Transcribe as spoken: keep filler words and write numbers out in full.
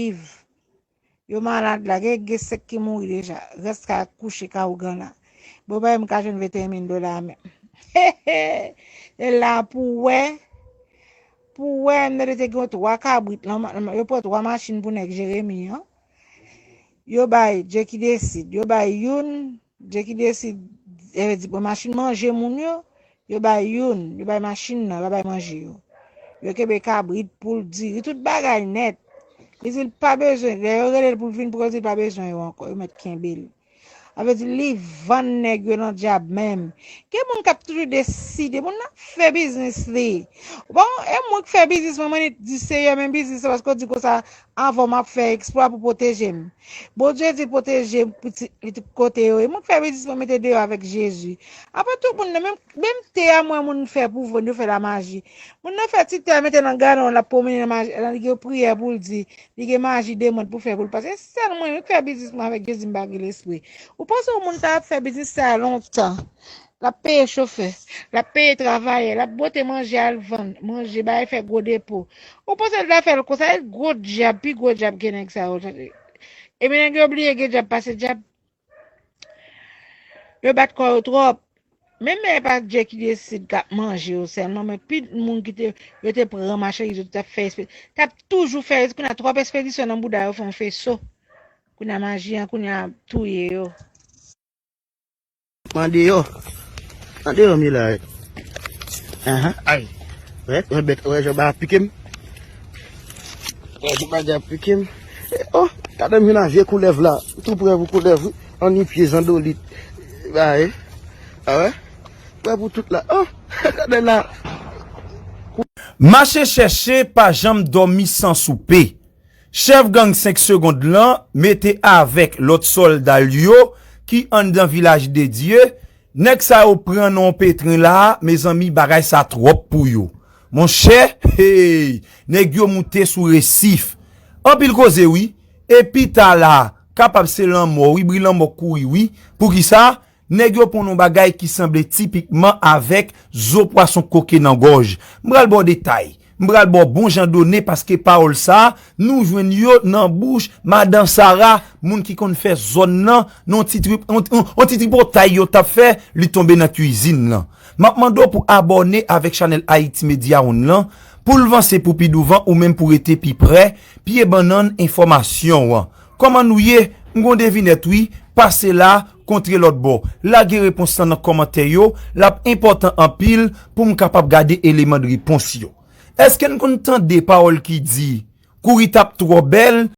viv. Yo malad la, gen, gen sèk ki mouri deja. Rès ka kouche ka ougan la. Bon, pa m ka jwenn venteyen mil dola menm. E la pou wè, pou wè, m tande te gen twa kabrit lan, yo pran twa machin pou nèg Jeremi an. Yo bay Dje ki desid, yo bay youn, Dje ki desid, e di pran machin manje moun yo, yo bay youn, yo bay machin nan, yo bay manje yo. Yo kenbe kabrit, poul, diri, tout bagay nèt. Li di l pa bezwen, lè yo rele l pou l vin pran, li di l pa bezwen yo ankò, yo mèt kenbe l. Sa vle di li vann nèg yo nan dyab menm. Gen moun k ap toujou deside, moun nan fè biznis li. Bon, e mwen k fè biznis mwen, mwen di Seyè, men biznis la, paske w di konsa, anvan m ap fè eksplwa pou pwoteje m. Bondye di l pwoteje pitit li tout kote yo ye. Mwen k fè biznis mwen mete deyò avèk Jezi. Apre tout moun nan, menm, menm te a mwen moun fè pou vann, yo fè lamaji. Moun nan fè ti te a mete nan galon, l ap pwomennen nan maji, nan li gen priyè pou l di, li gen maji demwèt pou fè pou l pase. Se sèl mwen, mwen k fè biznis mwen avèk Jezi, m pa gen lespri. Ou panse yon moun ta ap fè biznis sa a lontan? L ap peye chofè, l ap peye travayè, l ap pote manje al vann, manje, bay fè gwo depo. Ou panse l ta fè l konsa? E gwo dyab, pi gwo dyab ke nèg sa yo. Ebyen nèg yo bliye gen dyab pase dyab. Yo bat kò yo twòp. Menm men e pa Dye ki desid k ap manje yo sèlman, men pi moun ki te, yo te pran machandiz yo, t ap fè espe-, t ap toujou fè, kounye a twòp espedisyon nan bouda yo fè yon feso. Kounye a maji an, kounye a touye yo. Mande yo. Mande yo, Mila. Ahan. Ay. Wè, wè, bèt, wè, jan ba ap pike m. Wè, jan ba ap pike m. Oh, gade m vin a vye koulèv la. M tou prè pou koulèv, wi. Anni pye zandolit. Ba, e. A wè? Prè pou tout la. Oh, gade la. Mache chèche, pa janm dòmi san soupe. Chèf gang senk segond lan mete avèk lòt sòlda l yo ki anndan Vilaj de Dye, nèg sa yo pran nan yon petren la, mezanmi, bagay sa twòp pou yo. Monchè, hey, nèg yo moute sou resif. Anpil koze wi, epi tala, kapab se lanmò wi, bri lanmò kouri wi. Poukisa? Nèg yo pran yon bagay ki sanble tipikman avèk zo pwason koke nan gòj. M pral ba w detay. M pral ba w bon jan done paske pawòl sa a, nou jwenn yo nan bouch Madan Sara, moun ki konn fè zòn nan, nan yon ti trip, yon, yon, yon ti tripotay yo t ap fè, li tonbe nan kwizin lan. M ap mande w pou abòne avèk chanèl Haiti Media One lan, pou l vanse pou pi douvan ou menm pou rete pi prè, pye bannann enfòmasyon an. Kòman nou ye? M gon devinèt wi, pase la, kontre lòt bò. Lage repons lan nan kòmantè yo, l ap enpòtan anpil pou m kapab gade eleman de repons yo. Èske n konn tande pawòl ki di, kouri t ap twò bèl,